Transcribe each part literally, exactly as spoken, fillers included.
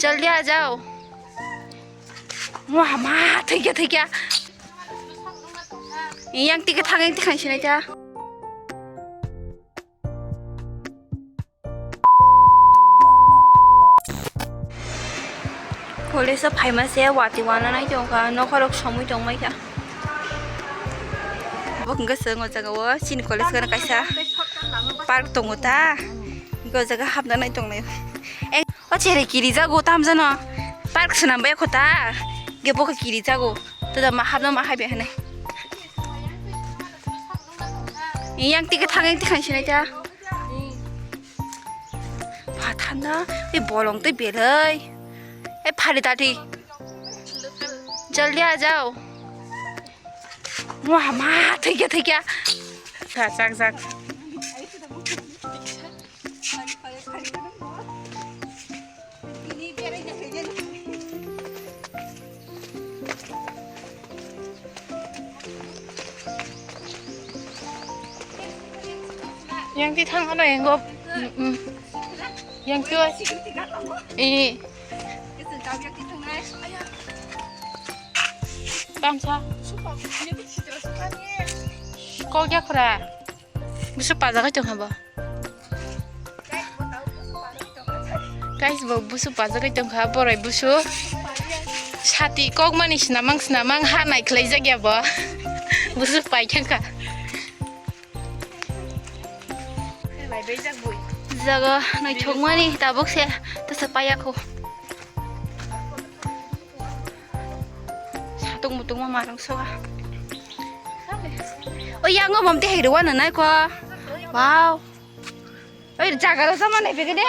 Jaldi aa jao. Wah, ma, thwikya, thwikya. Yang tike thang, yang tike sinai ta. College o phaima se watwi wana nai tongkha, nokha rok somwi tongmai kha. Bo hwnkhe chwng o jaga o chini college gana kaisa park tongo ta, hwnkhe o jaga hapna nai tongnai. Eng, o chere kiri jago tamjano park swnam bai kho ta, hwnkhe bo khe kiri jago, to da ma hapna ma haibe hwnwi. Yang tike thang, yang tike sinai ta. Pha thanda, ei bolong tei belai. Ei phari tati. Jaldi aa jao. Wah, ma, thwikya, thwikya. Sa, jak, jak. Yang ti thang ano yang go. Mm, mm. Yang ti oi. Eh. Tamsa. Kok ya khura. Busu pajagai tong habo. Guys, bo busu pajagai tongkha, borai busu. Sati kokmani snamang snamang ha nai khlai jak ya bo. Busu pai thangkha. Jaga naithokmani tabuk se tasa paya kho. Satung mutung ma marang soga. O yango bom te hegre wana nai ko. Wow. Oi, jaga ro sama nai pegede.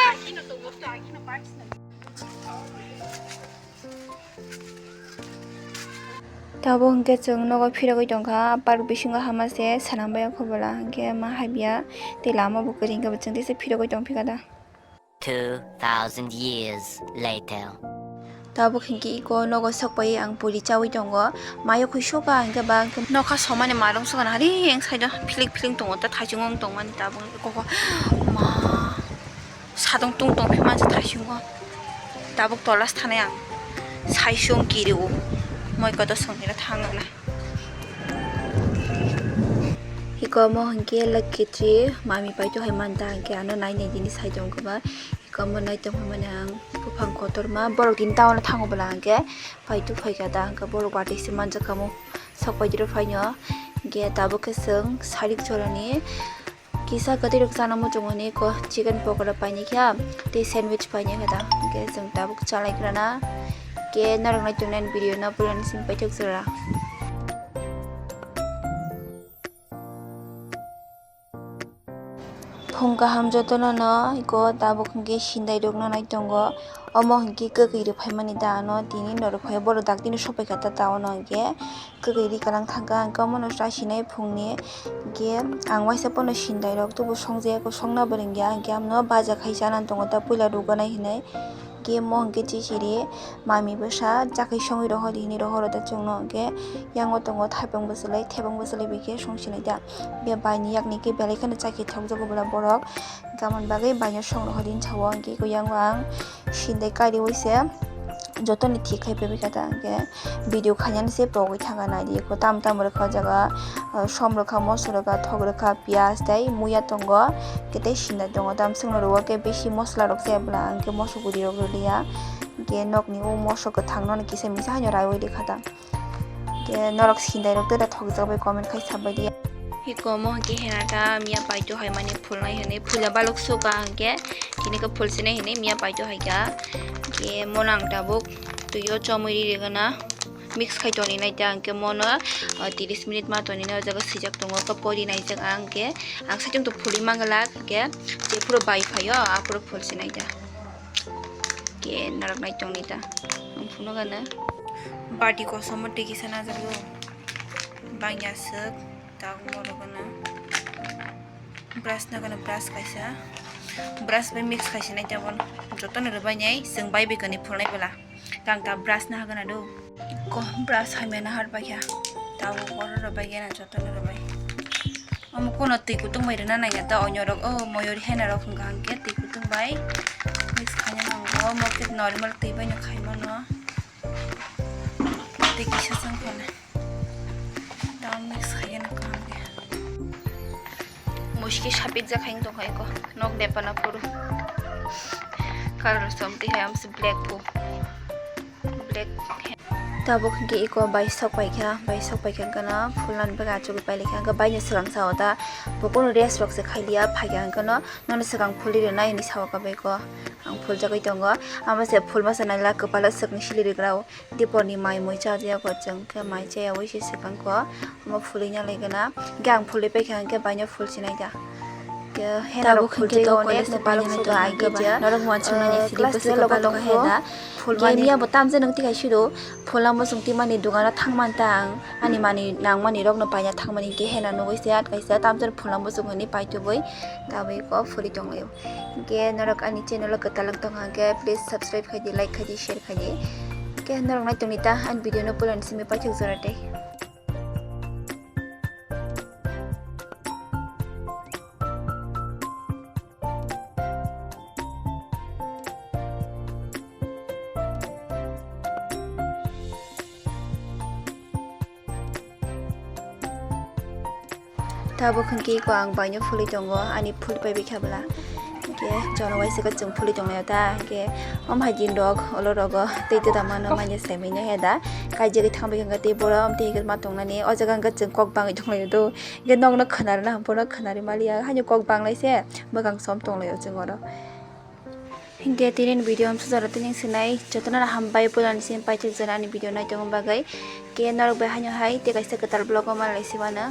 Tabo hwnkhe chwng nogo phirogwi tongkha, park bisingo hama se swnam bai kho bwla hwnkhe ma habya tei lama bo kwrwi hwnkhe bo chwng tei se phirogwi tongphikha da. Two thousand years later. Tabuk hinkhe iko nogo sokpai ang puri chawi tongo. Mayo khuisoka hinkhe ba hinkhe nokha somani marung sokani hari yang side o philik philing tongo ta thaichung wng tongmani tabuk koko ma sadong tung tong phimani thaichungo tabuk tolas thanai ang saisung kirio moi koto songni thangna. Iko omo hinkhe Lucky Tree mami paito hai manta hinkhe ano nai nai dini sai tongkha ba. Iko omo nai tongmani ang buphang kotorma borok tini town o thango bwla hinkhe paito phaikha da hinkhe borok watwi se manjakha mo sok paitiro phaino hinkhe tabuk khe chwng sarik jorani kisa kwtwi rok chana muchungo hinwi iko chicken pokora painai kha tei sandwich painai kha da hinkhe chwng tabuk chalaikrana hinkhe norok nai tongnai video no bolani simi paithak jora. Phung kaham jotono no iko tabuk hinkhe sindai rok no nai tongo omo hinkhe kwkwi rok phaimani da ano tini norok phai borok daktino sopaikha ta ta ono hinkhe kwkwi ri kalang thangkha hinkhe omono chai sinai phungni hinkhe ang waisa pono sindai rok tubu songjak songna bo rwngya hinkhe amno baja khai chana tongo ta puila ruganai hinwi. Hinkhe mo hinkhe chisiri mami bwsa chakhi songwi rohor di hinwi rohoro da chwngno hinkhe yango tongo thaipung bwchwlwi thebung bwchwlwi bai khe song sinai da. Hinkhe baini yakni khe belai kheno chakhi thokjago bwla borok hinkhe aboni bagwi baino song rohor di hinwi sao hinkhe eko yango ang sindai kariui se jotoni thik khai paibai kha ta hinkhe video khainani se pogwi thangkha naidi eko tam tam rwkha o jaga som rwkha moso rwkha thok rwkha piyaj tei muya tongo hinkhe tei sindai tongo tamsongno rwo khe bisi mosola rok se bwla hinkhe moso guri rok rwliya hinkhe nokni o moso kwthangno kisa misa haino raiwi rwkha ta hinkhe norok sindai rok tei thokjak bai comment khai sabai di. Hiko omo hinkhe hena ta miya paito hai mani phulnai hinwi phulya balok suka hinkhe tini khe phulsinai hinwi miya paito hai kha hinkhe mono ang tabuk twi o chomwi ri rwgana. Mix khai toni nai ta hinkhe mono, ah, tiris minute ma toni nai o jaga swijak tongo khe pori naijak ang hinkhe ang saichung to phuli manglak hinkhe jephuru bai phaio aphuru phulsi nai ta hinkhe narwk nai tongni ta ang phunukgana. Bati kosom o twi kisa najagw bangya swk tabuk morok gana. Brush na gana brush kaisa. Brush bai mix kaisa nai tabon. Joto no rwbai nai chwng bai bai kani phulnai bwla. Tang ta brush na hagana do. Ko brush hai mena har bai kha. Tabuk oro rwbai gana joto no rwbai. Omo kono twi kutung bai rwna nangya ta onyo rok, o moyori hena rok hwnkha hwnkhe twi kutung bai mix khaina nango, omo khe normal twi bai no khai mano. Twi kisa chwng phano. Tamo mix khaina kaham khe. Muski sapik jak hai tongkha eko. Nok depana phuru. Color somti hai amsi black bo. Black. Tabuk hwnkhe eko bai sok paikha, bai sok paikha gana phulnani bagwi achugwi pailaikha, hwnkhe baino swkang sao ta, bo kunu rest rok se khailiya, phaikha hwnkhe no, nono swkang phulwi rwnai hinwi sao ka bai ko, ang phuljagwi tongo, amo se phul masa naila kwpalo swkang sili rwgrao, diporni mai mui chajakgo chwng khe mai chayawi se swkang ko. Omo phulwi nalai gana. Hwnkhe ang phulwi paikha hwnkhe baino phul sinai da. Hwnkhe hena rok phul tei onek no palok soda ai khe norok muansukmani class twelve logo tong khe da. Phulmani miya bo tamjani wng tikha siro. Phulna muchung timani dogano thangmani ta ang. Ani mani nangmani rokno paina thangmani hwnkhe hena nugwi se at kaisa tamjani phulna muchung hwnwi paitubui tabui kok phulwi tonglaio. Hwnkhe norok ani channel o kwtal wng tongkha hwnkhe please subscribe khaidi, like khaidi, share khaidi. Hwnkhe norok naitongni ta ani video no puilani simi paithak jora tei. Tabuk hwnkhe eko ang baino phulwi tongo, ani phul paibai kha bwla. Hwnkhe jono waisa khe chwng phulwi tonglaio ta, hwnkhe omo hai din rok olo rogo tei twdamano manya sai manya he da. Kaijagwi thangbai hwnkhe tei boro omo twi hwnkhe ma tongnani, o jaga hwnkhe chwng kok bangwi tonglaio do. Hwnkhe nokno khwnarwna hwnkhe bono khwnarwi maliya, haino kok banglai se bwkang som tonglaio chwng oro. Hwnkhe tini video amsuk jora tini sinai jotono hambai puilani simi paithak jora ani video naitongo bagwi. Hwnkhe norok bai haino hai tei kaisa kwtal vlog o manlai se mano.